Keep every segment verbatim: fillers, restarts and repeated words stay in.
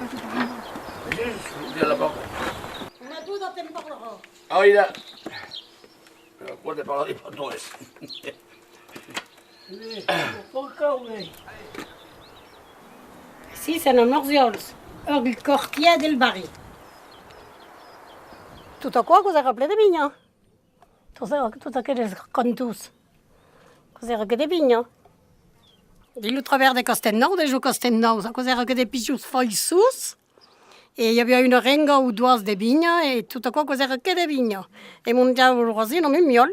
Juste, ouvre la porte. Una duda te'n parlarà. Ah, il a. Però pòt parlar de patoès. Sí, sèm a Morsiòls, al quartièr del barri. Tot aquò, aquò èra plen de vinha. Tot, tot aqueles cantons, aquò èra que de vinha. Dins lo travèrs de Castèlnòu, de jo Castèlnòu, aquò èra que de pichons faiçons, e i aviá una renga o doas de vinha, e tot aquò, aquò èra que de vinha. E montavan lo rasin amb un miòl,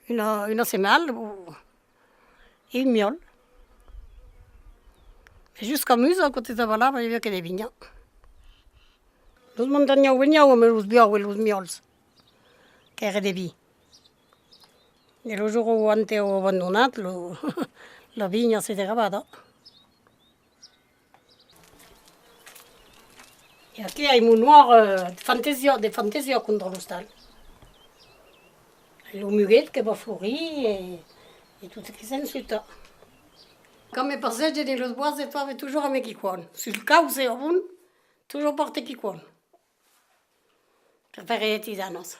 una, una semal, o, e un miòl. E jusc'a Musa, a còps de balava, i aviá que de vinha. Los montanhòus venián amb los buòus e los miòls, qu'èra de vin. E lo jorn ont an abandonat, lo, la vinha s'es derrabada. E aquí ai mon òrt, eh, de fantasia, de fantasia contra l'ostal. Ai lo muguet que va florir e, e tot çò que se'n suta. Quand me passege dins los bòscs, tròbe totjorn amb quicòm. Sul causse o ont, totjorn pòrte quicòm. Per faire de tisanas.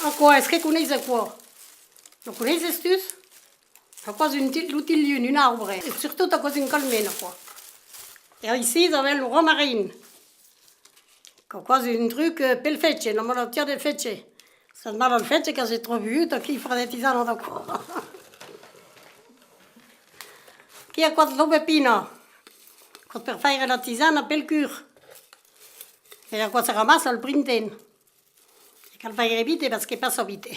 Aquò, es que coneis aquò? Lo coneisses tu? Aquò es un ti-, lo tilhun, un arbre. E surtot aquò es un calmant, aquò. E aicí avèm lo romarin. Qu'aquò es un truc, eh, pel fetge, la malautiá del fetge. S'as mal al fetge, qu'as de tròp viut, aquí far de tisana d'aquò. Aquí aquò es l'aubepina. Aquò es per faire la tisana pel cur. E aquò se ramassa al printemps. E cal faire vite, parce que passa vite.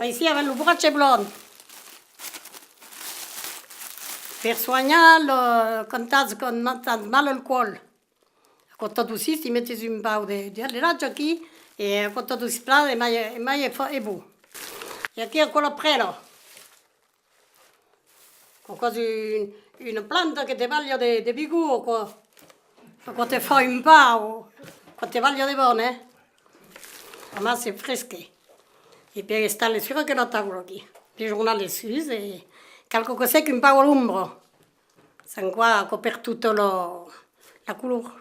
Aicí avèm lo brache blanc. Per soanhar lo, quand as, quand as mal al còl. Aquò t'adossís, ti metes un pauc de, de, de lach aquí, e aquò t'adossís plan, e mai, e mai es fò-, es bon. E aquí aquò la prèla. Aquò es un, una planta que te balha de, de vigor, aquò. Aquò te fa un pauc, aquò te balha de bon, eh? Amassa fresque. E per estar le sura que la taula aquí. Le jornal dessús e cal que seque un pauc a l'ombra. Sens aquò, aquò perd tota la, la color.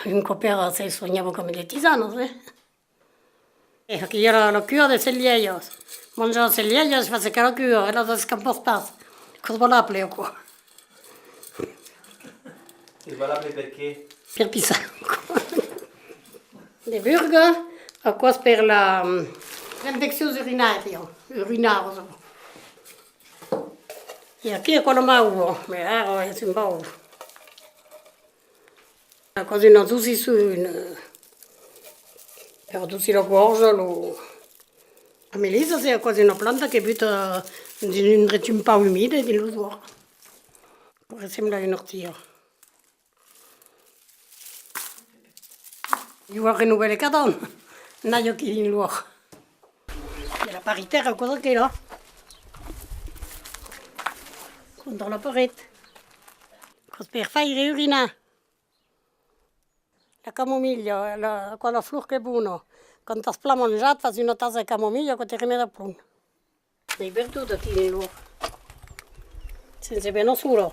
Un còp èra, se soanhava coma de tisanas, eh? E aquí i a la, la cura de celièias. Manjar celièias, fas secar la cura, e las escampas pas. Aquò's valable, aquò. Es valable per qué? Per pissar. De burga, aquò's per la, mm, l'infeccion urinària, urinaras. E aquí aquò la mauva, mès ara es un pauc. Aquò's un adossissor, un, per adossir la gòrja, lo, la melissa, es aquò's una planta que buta dins un endrech un pauc umide, dins los bòscs. Aquò ressembla una ortiga. Ieu la renovèle cada an, n'ai aquí dins l'òrt. E la paritèra, aquò's aquela. Contra la paret. Aquò's per faire urinar. La camomilha, la, aquò la flor qu'es bona. Quand as plan manjat, fas una tassa de camomilha, aquò te remeda plan. N'ai perdut aquí dins l'òrt. Sense ben sola.